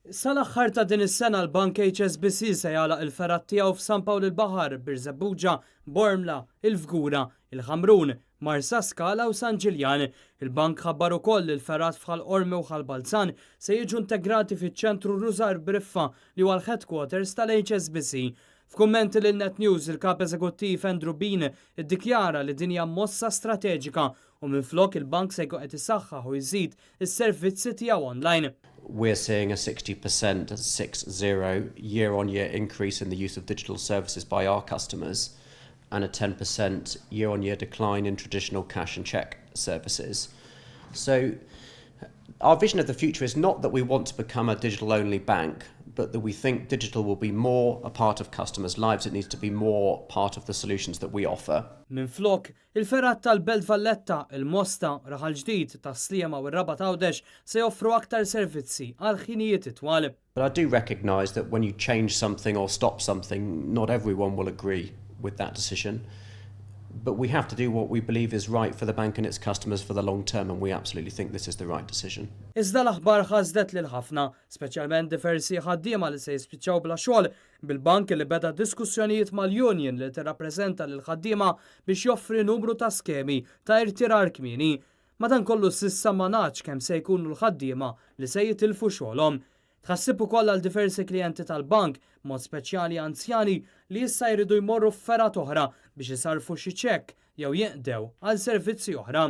Sal-aħħar ta' din is-sena l-Bank HSBC se jagħlaq il-fergħat tiegħu f'San Pawl il-Baħar, Birżebbuġa, Bormla, il-Fgura, il-Ħamrun, Marsaskala u San Ġiljan. Il-bank ħabbar ukoll li l-fergħat f'Ħal Qormi u Ħal Balzan se jiġu integrati fiċ-Ċentru Rużar Briffa li huwa l-headquarters tal-HSBC. F'kummenti lil Net News, il-Kap Eżekuttiv Andrew Bean iddikjara li din hija mossa strateġika u minflok il-bank se jkun qed isaħħaħ u jżid is-servizzi tiegħu online. We're seeing a 60%, 6-0, year-on-year increase in the use of digital services by our customers and a 10% year-on-year decline in traditional cash and cheque services. So our vision of the future is not that we want to become a digital-only bank, but that we think digital will be more a part of customers' lives. It needs to be more part of the solutions that we offer. Minflok, il-fergħat tal-Belt Valletta, il-Mosta, Raħal Ġdid, Tas-Sliema u r-Rabat Għawdex se joffru aktar servizzi għal ħinijiet itwal. But I do recognise that when you change something or stop something, not everyone will agree with that decision. But we have to do what we believe is right for the bank and its customers for the long term, and we absolutely think this is the right decision. Iżda l-aħbar ħasdet lil ħafna, speċjalment diversi ħaddiema li se jispiċċaw bla xogħol bil-bank li beda diskussjonijiet mal-union li tirrappreżenta lil ħaddiema biex joffri numru ta' skemi ta' irtirar kmieni. Madankollu s'issa ma nafx kemm se jkunu l-ħaddiema li se jitilfu xogħolhom. Tħassib ukoll għal diversi klijenti tal-bank, mod speċjali anzjani li issa jridu jmorru f'fergħat oħra biex isarfu xi ċekk jew jinqdew għal servizzi oħra.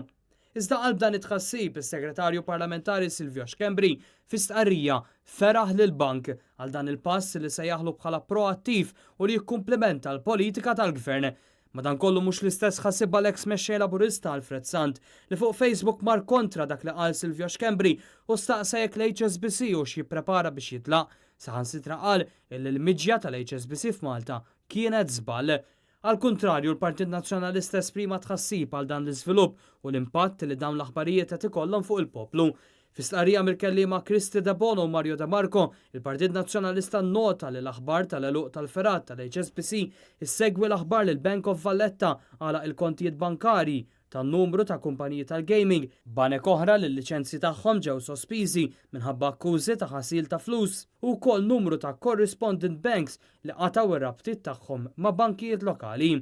Iżda qalb dan it-tħassib is-Segretarju Parlamentari Silvio Schembri fi stqarrija feraħ lil bank għal dan il-pass li sejjaħlu bħala proattiv u li jikkumplementa l-politika tal-gvern. Madankollu mhux l-istess ħasibha l-ex mexxej Laburista Alfred Sant li fuq Facebook mar kontra dak li qal Silvio Schembri u staqsa jekk l-HSBC hux jipprepara biex jitlaq. Saħansitra qal illi l-miġja tal-HSBC f'Malta kienet żball. Al kontrarju, l-Partit Nazzjonalista esprima tħassib għal dan l-iżvilupp u l-impatt li dawn l-aħbarijiet qed ikollhom fuq il-poplu. Fi stqarrija mill-kelliema Kristy Debono u Mario De Marco, il-Partit Nazzjonalista nota li l-aħbar tal-għeluq tal-fergħat tal-HSBC issegwi l-aħbar li l-Bank of Valletta għalaq il-kontijiet bankari ta' numru ta' kumpaniji tal-gaming, banek oħra li l-liċenzji tagħhom ġew sospiżi minħabba akkużi ta' ħasil ta' flus u wkoll numru ta' correspondent banks li qataw ir-rabtiet tagħhom ma' bankijiet lokali.